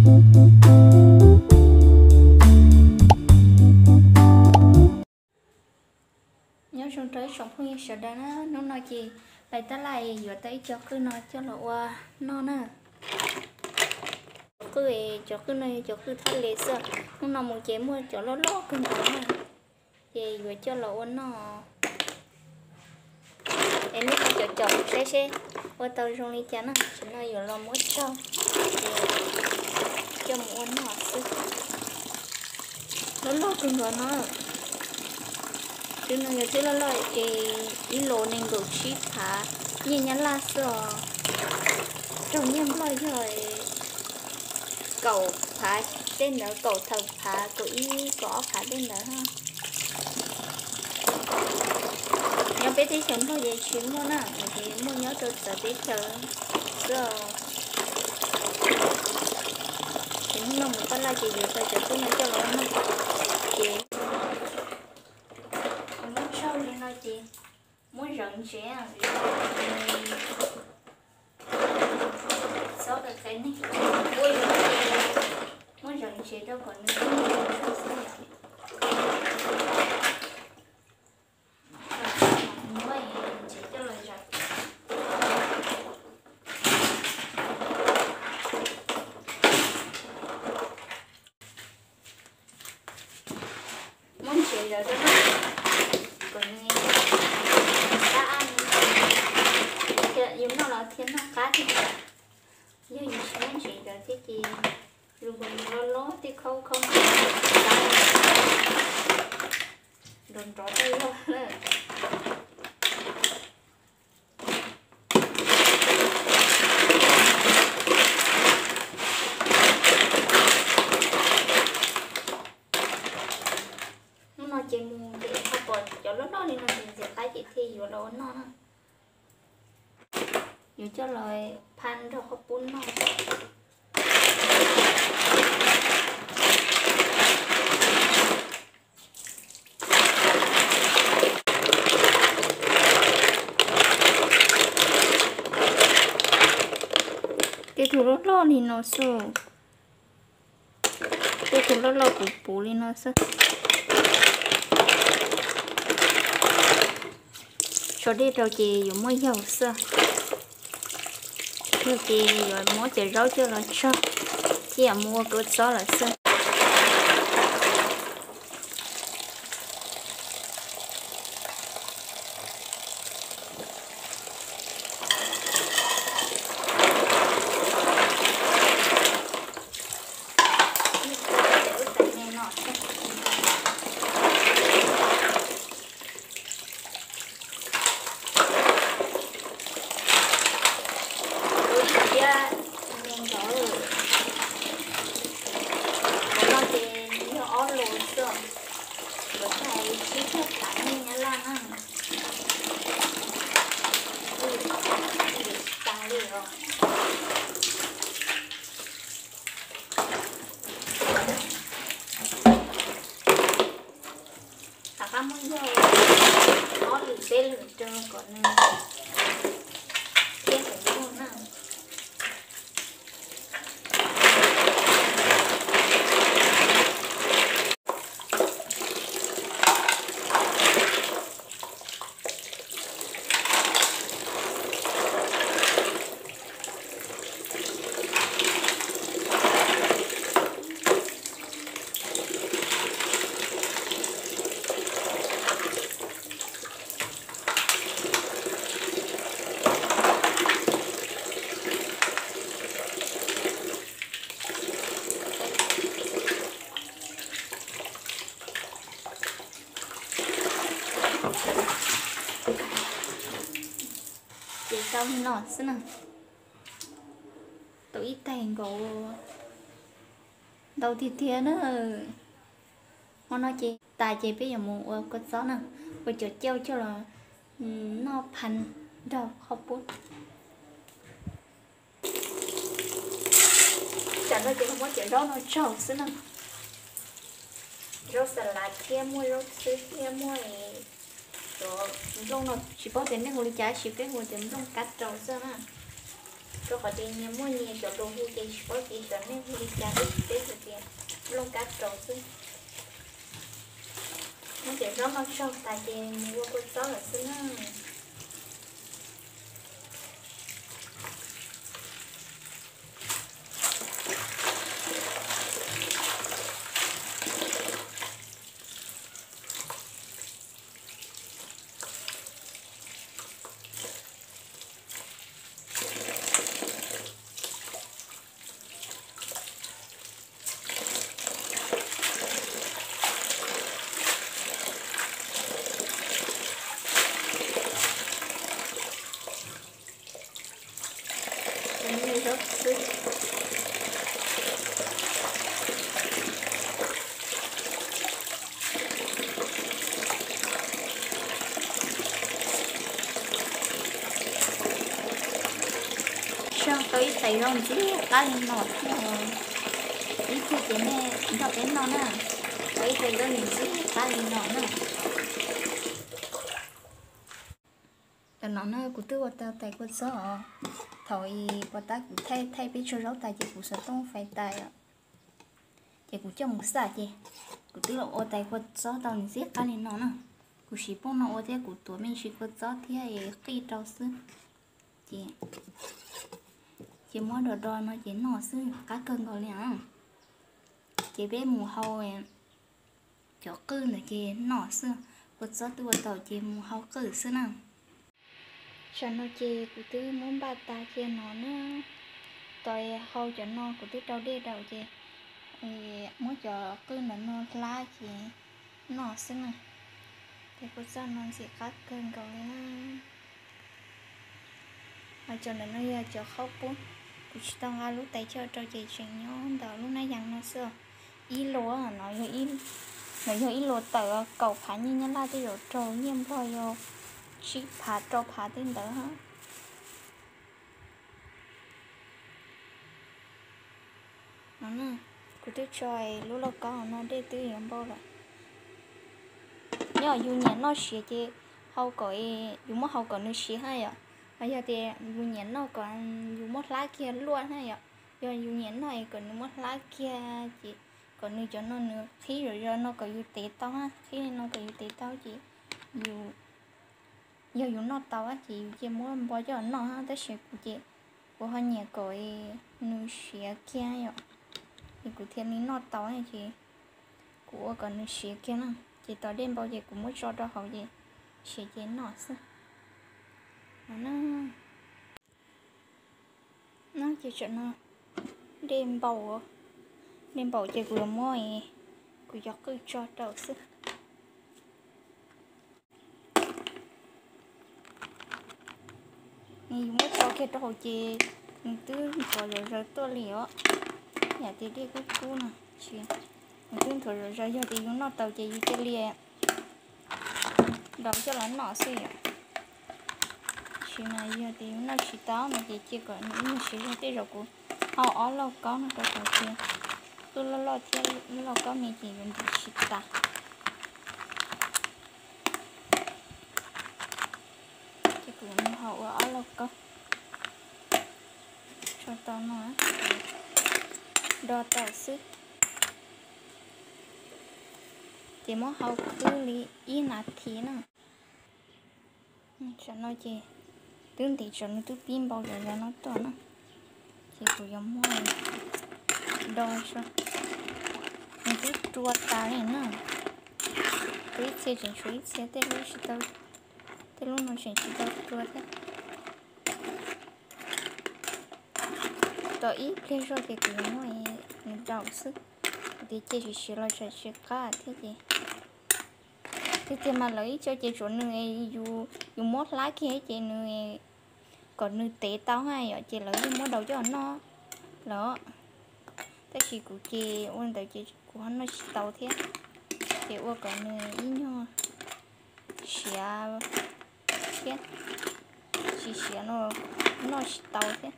Nyob zoo rau ib tsoom phooj ywg sawv daws na, hnub no ces pais tab laj yuav tau ib co qwj no coj los ua noj na. Qwj, cov qwj no yog cov qwj thaj les xwb, hnub no mus ces muaj cov loj loj kawg nkaus na, ces yuav coj los ua noj. Es hnub no caum caum saib seb ua tau zoo li cas na, tam sim no yuav los muab tsau, ces coj mus ua noj xwb. Loj loj kawg nkaus no. Twb no yog twb loj loj es ib los nees nkaum tsib phav nyiaj Nyab Laj xwb os. Raug nyiaj Nplog yog kaum phav tej ntawd, kaum tawm phav, kaum ib kaum ob phav tej ntawd. Nyob peb teb chaws Nplog ces tsis muaj na, ces muaj nyob rau txawv teb chaws xwb. Ces hnub no mus tab laj ces yuav tau cov qwj no coj los noj. Ces muab tsau li no ces muab zom ntsev, txhob qev qev neeg, ua zoo, muab zom ntsev rau kom nws tsau xwb. Muab ntsev coj los zom. Muab ntsev zom rau kom nws qab, yus noj los thiaj noj qab thiab. Yog yus tsis muab ntsev zom thiab ces yus loj loj tej khaub khaub, nrov nrov tej loj lawm. Hnub no ces mus ces ho pom cov loj loj li no ces ntxim qab ces thiaj yuav los ua noj na. Yuav coj los phaj nrog qhov pub noj. Tej tug loj loj li no xwb. Tej tug loj loj puv puv li no xwb. Tso dej rau ces yuav muaj yaus xwb. Yog ces yuav muab cov zaub coj los tsau thiab yuav mus ua kua txob lawm xwb. Tus ib thiab me ntov, qhov no ces yog ob lus xwb, nkawd thiaj hais tsib caug phav nyiaj Nyab Laj na. Ua li tas li os. Rov qab muab yaug ob lwm peb lwm rau kom nws thiab kom nws na. Ces tau li no xwb na. Tau ib tais nkaus, ntau tiag tiag na. Hmo no ces tas ces peb yuav mus ua kua txob na, ua cov cauj coj los noj phaj nrog qhov pub. Tsam no ces muab cov zaub no tsaug xwb na. Zaub xa lav thiab muaj zaub txhwb thiab muaj cov nplooj no, tsis paub tias nej hu li cas, tab sis peb hu tias nplooj kab rau xwb na. Rau qhov tias nyias muaj nyias cov lus hu ces tsis paub tias xyov nej hu li cas, tab sis peb hu tias nplooj kab raus xwb. Muab cov zaub no tsaug tas ces mus ua kua txob lawm xwb na. Saib tau ib tais zaub ntxim qab li no thiab, ib pliag ces nej nrog peb noj na. Tau ib tais zaub ntxim qab li no na. Tam no na kuv twb ua tau tais kua txob os. Thaum i puas tab kuv thaij thaij peb tsau zaub tas ces kuv xov tooj fais tas, ces kuv coj mus xaj ces kuv twb los ua tais kua txob tau ntxim qab li no na. Kuv siv pooj no ua thiab kuv tuav me ntsis kua txob thiab qij rau xwb. Ces, ces muab do do no ces noj xwb qab kawg nkaus li na. Ces peb mus hau cov qwj ntawd ces noj xwb, kua txob twb ua tau ces mus hau qwj xwb na. Tam no ces kuv twb muab npaj tas cia no na. Tos hau cov no kuv twb rau dej rau ces muab cov qwj ntawm no hlab ces noj xwb na. Ces kua txob no ntxim qab kawg nkaus li na. Cov ntawm no yog cov qhaub poob, kuv tsis tau nqa lub tais coj rau ces tseem nyob ntawm lub nab yees no xwb. Ib lua no, no yog ib lua tawm kaum phav nyiaj Nyab Laj, tej zaum raug nyiaj Nplog yog tsib phav rau phav tej ntawd. No, kuv twb tso lub lauj kaub no dej twb yuav npau lawm. Nyob yus nyiam noj siav ces hau kom, yus muab hau kom nws siav na yom. Ho yog tias yus nyiam noj kom yus muab hlab kiag luaj na yom. Yog yus nyiam noj es kom nws muab hlab kiag ces kom nws cov no nws qhib zom zaws no kom yus tev tau na, qhib li no kom yus tev tau ces yus, yog yus noj tau ces yus cia muab npo coj noj, tab sis kuv ces kuv ho nyiam kom nws siav kiag yom, es kuv thiaj li noj tau ces kuv ua kom nws siav kiag na. Ces tos dej npau ces kuv muab tso rau hauv ces siav ces noj xwb. No ces tam no dej npau, dej npau ces kuv yuav muab kuv cov qwj tso rau xwb. Nws yus muab tso kiag rau hauv ces nws twb nthuav zom zaws tuaj li os. Yam tias dej kub kub no, nws twb nthuav zom zaws, yog tias yus noj tau ces yus cia li ntaus coj los noj xwb yom. Tab sis mas yog tias yus noj tsis tau no ces cia kom nws ib nyuag siav zog, tej zaum kuv hau ob lauj kaub no rau kom tias qwj loj loj thiab lauj kaub me ces yuav ntim tsis tas. Ces kuv hau ua ob lauj kaub tso tau no, do tau xwb. Ces muab hau kwb li ib nas this na. Tam no ces twb ntim tsam nws twb pib npau zom zaws no tuaj na. Ces kuv yuav muab do, nws twb rua tas li na. Rua ib txhia tseem tshuav ib txhia, tej lub tsis tau, tej lub no tseem tsis tau rua thiab. Tos ib pliag zog ces kuv yuav muab nws daus xwb, kuv tias cia tsis siav los tsam tsis qab thiab ces. Tiag tiag mas lawv ib co ces tsuav nws, yus muab hlab kiag ces nws, kom nws tev tau na yom, ces lawv yeej muab daus coj noj lawm. Tab sis kuv ces ua ntawd ces kuv ho noj tsis tau thiab, ces ua kom nws ib nyuag siav thiab, tsis siav no noj tsis tau thiab.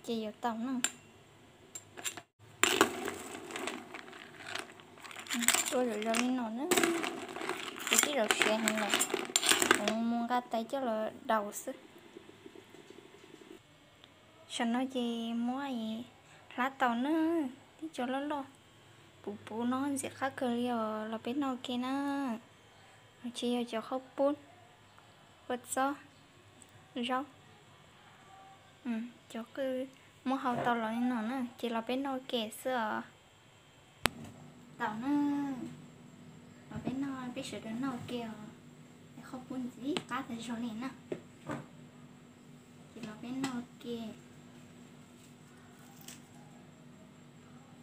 Ces yuav tau na. Rua zom zaws li no na, ces twb zaum siav heev lawm. Kuv mus nqa tais coj los daus xwb. Tam no ces muab hlab tau na, tib co loj loj puv puv no ntxim qab kawg li os, los peb noj ua ke na. Tsis yog cov qhaub poob, kua txob, zaub, cov qwj muab hau tau los li no na, ces los peb noj ua ke xwb os. Tau na, los peb noj, peb sawv daws noj ua ke os. Qhaub poob ntxim qab tag zog li na. Ces los peb noj ua ke.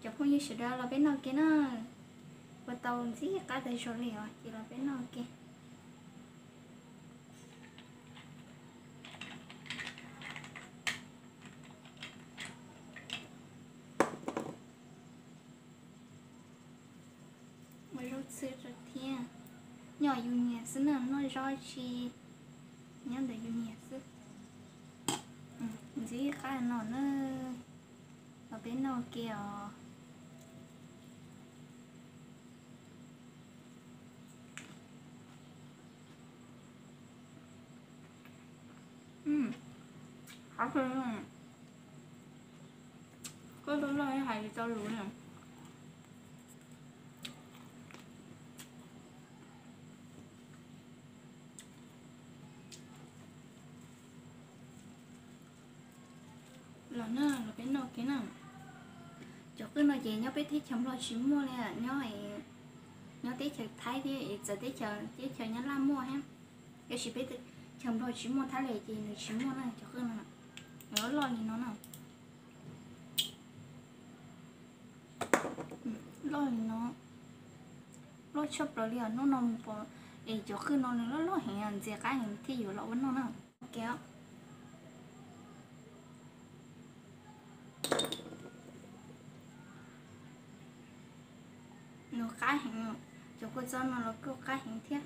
Cov phooj ywg sawv daws los peb noj ua ke na. Ua tau ntxim qab tag zog li os, ces los peb noj ua ke. Ua zaub txhwb rau thiab. Nyob yus nyiam xwb na, noj zaub tsi nyob ntawm yus nyiam xwb. Ntxim qab no na, los peb noj ua ke os. Qab kawg, koj loj loj hais li tau lus na. Los na, los peb noj ua ke na. Cov qwj no ces nyob peb teb chaws Nplog tsis muaj li, nyob, nyob teb chaws Thaib thiab txawm teb chaws, teb chaws Nyab Laj muaj thiab, tab sis peb chaws Nplog tsis muaj thiab li ces nws tsis muaj na cov qwj no. Nws loj loj li no na. Loj li no, loj tshaj plaws li os. Hnub no mus pom es cov qwj no nws loj loj heev, ntxim qab heev thiaj yuav los ua noj na. Ua ke os. Nws qab heev, cov kua txob no los kuj qab heev thiab.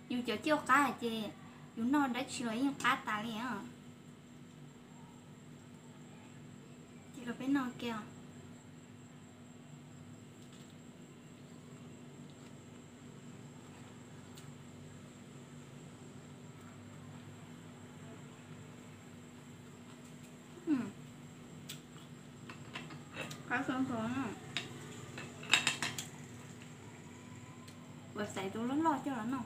Yus cov cuaj qab ces yus noj dab tsi los yeej qab tas li os. Ces los peb noj ua ke os. Qab kawg nkaus na. Ua xaiv tus loj loj coj los noj.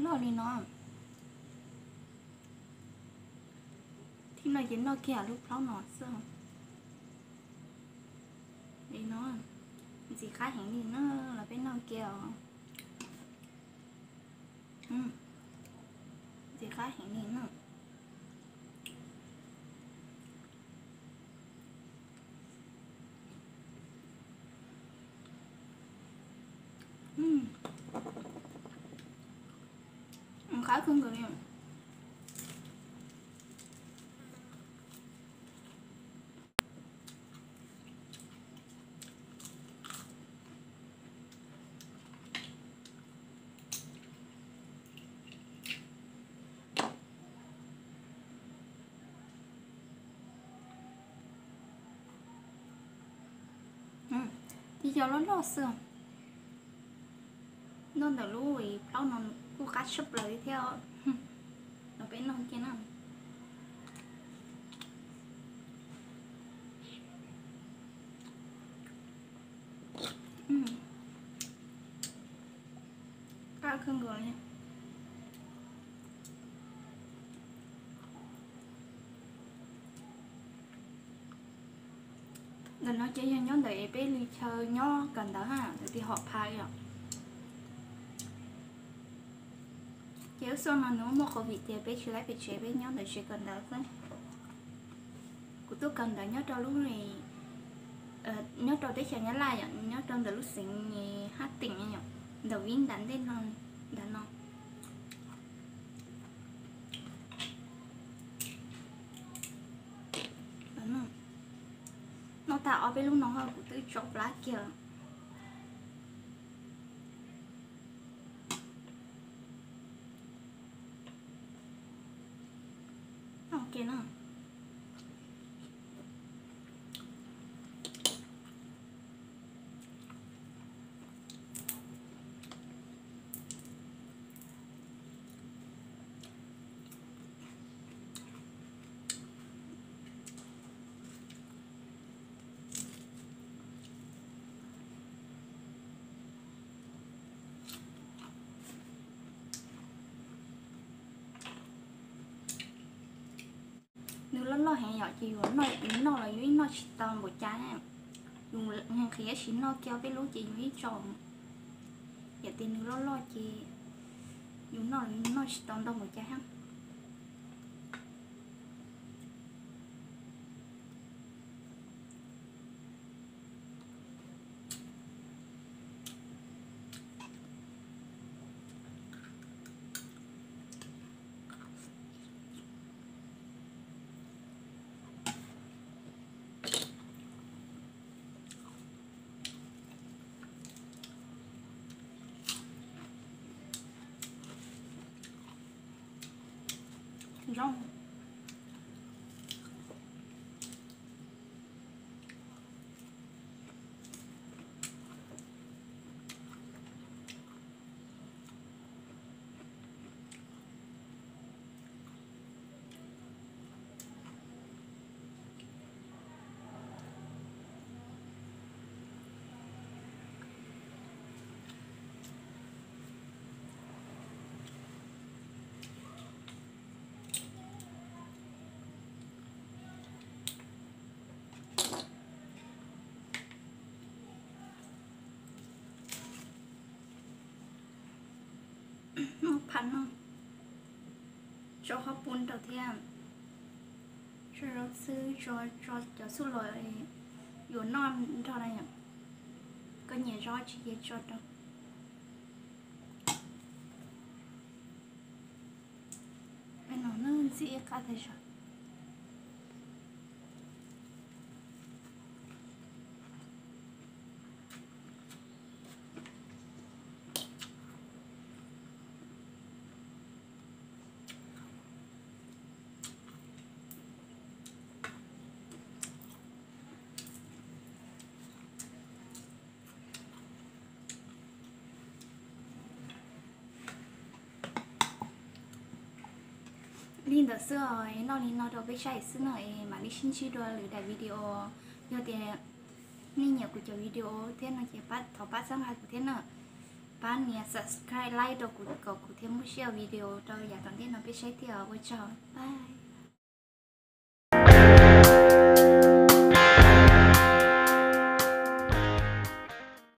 Loj li no. Thib no ces noj kiag lub plaub no xwb li no. Ntxim qab heev li na, los peb noj kiag os. Ntxim qab heev li na. Qab kawg nkaus li. Tib co loj loj xwb. Noj ntawm lub plaub no kuj qab tshaj plaws li thiab. Los peb noj kiag na. Qab kawg nkaus li. Ntawm no ces yog nyob ntawm peb li chaw nyob kawm ntawv ha, ntawm ti hom pha li os. Ces lub xyoo no nws muaj covid ces peb tsis tau pem tsev, peb nyob ntawm tsev kawm ntawv xwb. Kuv tuaj kawm ntawv nyob rau lub, nyob rau teb chaws Nyab Laj yom, nyob rau ntawm lub xeev Hab Teem yom, ntawm Vib nram ntej no, nram no. Noj tag ob peb lub no kuv twb tso plab kiag. Ua ke na. Loj heev yom, ces yus noj, yus noj los yus yeej noj tsis tau npaum cas. Yus nqhis tab sis noj kiag peb lub ces yus yeej tsaus. Yam tias nws loj loj ces yus noj los yus noj tsis tau ntau npaum cas thiab. Zoo. Muab phaj noj, tso qhob pub rau thiab, tso zaub xwb, tso, tso cov xub los yuav noj nrog na yom. Koj nyiam zaub tsis ces tso rau. No ntxim qab tiag. Li ntawd xwb os, noj li no rau peb saib xwb no es mam li sib ntsib dua lwm daim video. Yog tias nej nyiam kuv cov video thiab no ces pab, thov pab txhawb nqa kuv thiab na. Pab nias subscribe, like rau kuv kom kuv thiaj muaj siab video rau yav tom ntej no peb saib thiab. Ua tsaug, bye.